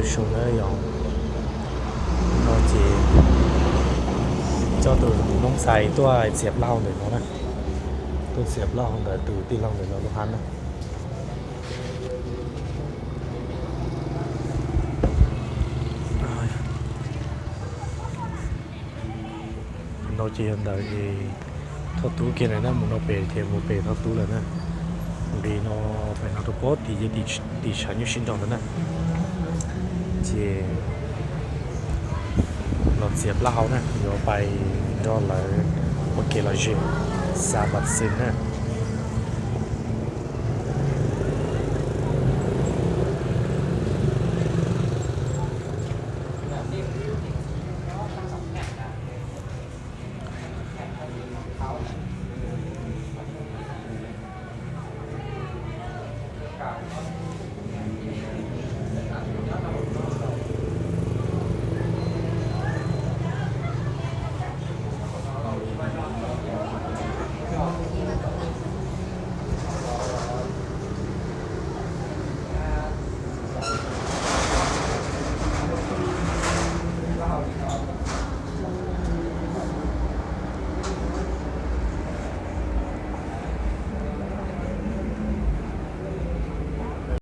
Sau na yog no ces coj tus noob ntxhais tuaj txiav plaub hau ntawm no na, tuaj txiav plaub hau ntawm tus tij laug ntawm no lub hab na. No ces yog ntawm Thoj Tub kiag na, mus no pem ces mus pem Thoj Tub lawm na. Nqis no pem no rau puag tim, tim tshav nyuj sib nraus ntawd na. Ces los txiav plaub hau na, yuav pais nrog lawv ua ke los ze xa pas xwm na.